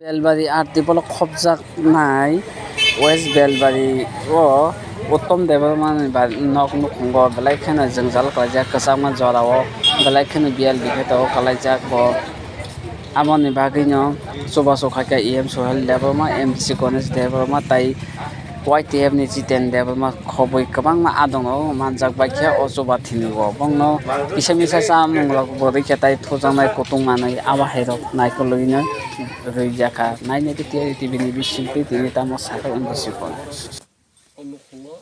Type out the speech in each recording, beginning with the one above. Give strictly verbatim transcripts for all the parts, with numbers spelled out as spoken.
Belbari R D block khopjaknai West Belbari o Uttom Debbarma ni ba-, nok nukhungo belai kheno jwngjal klaijak, kwchangma jora o belai kheno biyal bikhe tongo kalaijak bo. Aboni bagwino chubachu khaikha E M Sohel Debbarma, M D C Ganesh Debbarma tai Y T F ni Jiten Debbarma khobwi kwbangma adongo manjak baikhe o chuba thini o. Bongno kisa misa chamung rok bo rikhe tai thujaknai kutung manwi abo hai rok naikolwi no rwjakha. Nainai khe T R T V ni bisingtwi tini tamo sakha M D C Ganesh. O nukhungo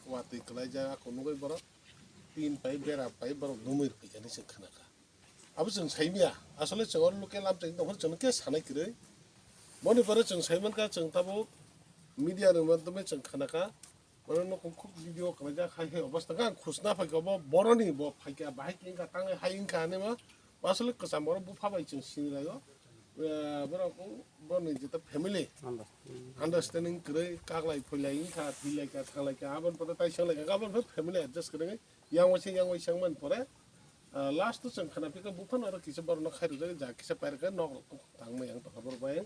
watwi kwlaijak, ako nugwi borok tin pai bera pai borok dumwi rwkha hinwi chwng khnakha. Abo chwng saimya, asole chwng oro local amchaini tongphuru chwngno khe sanai kwrwi. Boni pore chwng saimankha, chwng tabuk media ni madhyome chwng khnakha, borok nukhung khuk video kwlaijak hai hai obostha khe ang khusna phaikha, obo boroni bo phaikha, bahai khe wngkha, tangwi hai wngkha hinwi ma. Asole kwcham oro bupha bai chwng sinilaio. Eh, borok wng-, boroni jeta family understanding kwrwi, kaklai phuilai wngkha, thwilaikha, thanglaikha, aboni pore tai senglaikha, aboni pore family adjust kwrwi yang waisa yang waisa wngmani pore, ah, last o chwng khna phikha buphano oro kisa borokno khairokjagwi ja kisa pairwkha nok rok tangma yang tongkha borok bai,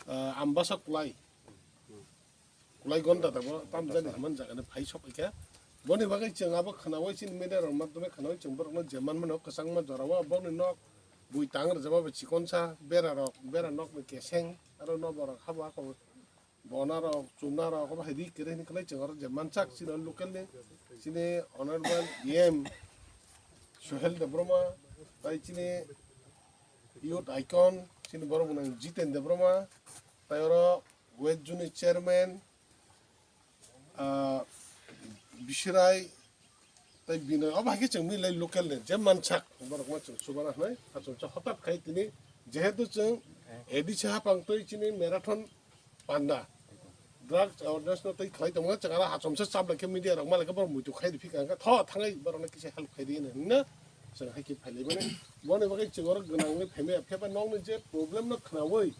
ah, Ambasa Kulai. Kulai Gonda da bo tamjani hwnmani jagani phai sok kha. Boni bagwi chwng abo khnaui chini media rok madhyome khnaui chwng borokno je manmano kwchangma jorao borokni nok bui tang rwjak bai chikonsa bera rok, bera nokni keseng aro no borok habo ako bona rok, chuna rok obo hai ri kwrwi hwnwi kwlai chwng oro je mansak chini local ni chini honorable E M Sohel Debbarma tai chini youth icon chini borok mwnang Jiten Debbarma tai oro West Zone ni chairman, ah, Bisirai tai Binoy, obo hai khe chwng milai local ni je mansak borok ma chwng chubana hwnwi achomsa hothat khai tini jehetu chwng A D C hapang twi chini marathon panda drugs awareness no tei khlai tongma chwng aro achomsa chap lai khe media rok ma lai khe borok muitu khai rw phika hwnkhe tho thangwi borok no kisa help khai di hwnwi na chwng hai khe phai lai mani. Boni bagwi chwng oro gwnang ni phaimaya phiya ba nokni je problem no khnaui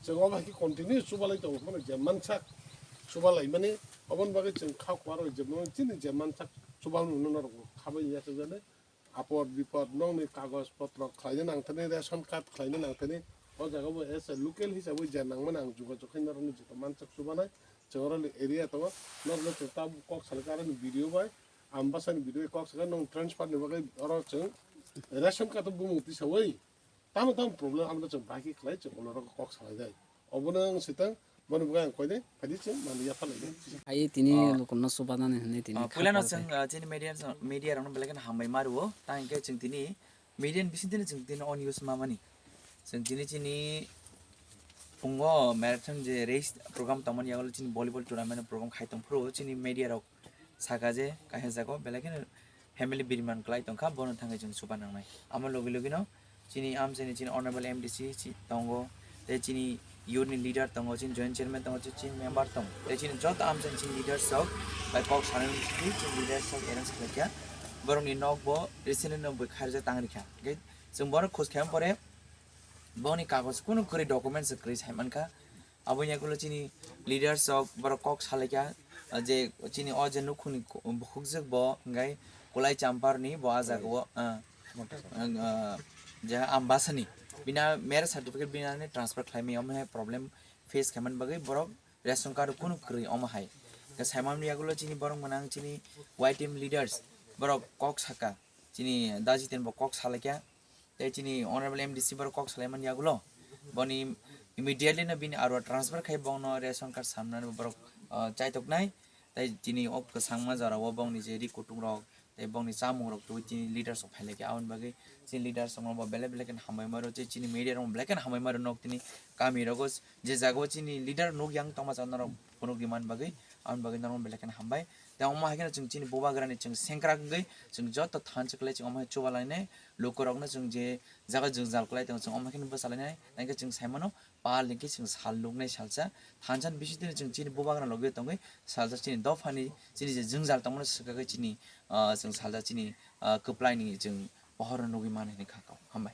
chwng obo hai khe continue chubalai tongo, phano je mansak chubalaimani, oboni bagwi chwng kha kuaro je chini je mansak chubalmano norok khabai ya chajani apod bipod nokni kagoj potro khlaina nangthani, ration card khlaina nangthani, o jaga bo as a local hisabai je nangmani ang jogajog khai norokni joto mansak chubanai chwng oroni area tongo, norokno chwng tabuk kok salai kha aroni video bai, Ambasani video bai kok salai kha, nwng transfer ni bagwi oro chwng ration card o bumung tisaui. Tamo tamo problem amo chwng bahai khe khlai chwng ulo rok kok salai jai. Obono wng switang, boni bagwi ang koi de, phaidi chwng manwi yapha lai de. Hai tini lukurokno chubanani hwnwi tini Ah, kha puilano pal chwng, khe. Ah, chini media, media rokno belai kheno hambai ma rwo. Ta hinkhe chwng tini media ni bising tini chwng tini on use ma mani. Chwng tini chini phungo marathon je race program tongmani yagulo chini volleyball tournament program khai tong phuru chini media rok saka je kaisa jaga o belai kheno family biriman kwlai tongkha, bono thangwi chwng chuba nangnai. Amo logi logi no chini amchaini chini honorable M D C chi tongo, tei chini youth ni leader tongo, chini joint chairman tongo, chini member tongo, tei chini joto amchaini chini leaders rok bai kok sanani simi chini leaders rok arrange khlaikha. Borokni nok bo recently no bui khairjak tang rikha. Hwnkhe chwng borok khoj khaima pore boni kagoj kunu kwrwi documents kwrwi sai mankha. Aboni yagulo chini leaders rok borok kok salaikha, ah, je chini o je nukhungni ku-, bukhukjwk bo hwnkhe Kulai Champarni bo ah jaga o, ah, ah, je Ambasani bini marriage certificate bini ani transfer khlaimani omo hai problem face khaimani bagwi borok ration card kunu kwrwi omo hai. Hwnkhe saimani yagulo chini borok mwnang chini Y T M leaders borok kok saka, chini Da Jiten bo kok salaikha. Tei chini honorable M D C borok kok salaimani yagulo boni immediately no bini aro transfer khai bongno ration card samnani borok, ah, chaitoknai. Tei chini o kwchangma jorao bongni je ri kutung rok tei bongni chamung rok twi chini leaders rok phailaikha, aboni bagwi chini leaders rokno bo belai belai kheno hambai maro, tei chini media rokno belai kheno hambai maro, nok tini kami rogo je jaga o chini leader nuk yang tongma chang norok phunuk rimani bagwi, aboni bagwi norokno belai kheno hambai. Tei omo hai kheno chwng chini bubagrani chwng sengkrak wngwi chwng joto thansa kwlai chwng omo hai chuba lainai. Lukurokno chwng je jaga jwngjal kwlai tongo, chwng omo hai kheno bwsa lainai. Tei khe chwng sai mano, pal hwnkhe chwng sal nuknai salsa. Thansa ni bisingtwi chwng chini bubagra logi tongwi salsa chini dophani chini je jwngjal tongmani swkagwi chini, ah, chwng salsa chini, ah, kwplaini chwng pohorno nugwi mano hinwi kha kok. Hambai.